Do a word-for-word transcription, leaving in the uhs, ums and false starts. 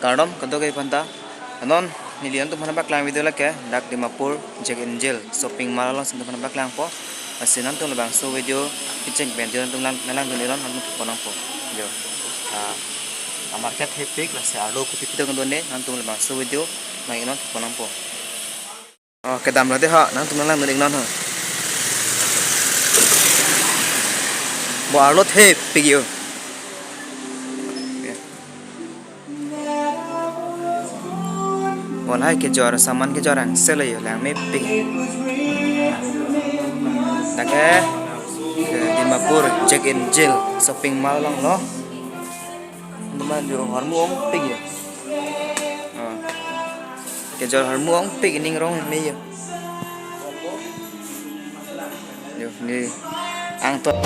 Kardom kadokave aphanta. Non neli nangtum aphan paklang video lake dak Dimapur Jack and Jill shopping mall along si nangtum aphan paklangpo. Lasi nangtum labangso video kecheng pen jo nangtum lang nanglang dun iron nangtum thupo nangpo. Jo. Ah, a market hepik lasi arlo kopi pidong done nangtum labangso video nang iron thupo nangpo. Oh, kedam lo de ha, nangtum nanglang dun iron ha. Bo arlo hepik yo. Bo lahai kejor saman kejor angselo yo, langmepik. Dak ke, ke Dimapur Jack and Jill shopping mall along lo. Nangtum jo hormu ongpik yo. Oh. Kejor hormu ongpik, ining rong me yo. Yo, ni angton.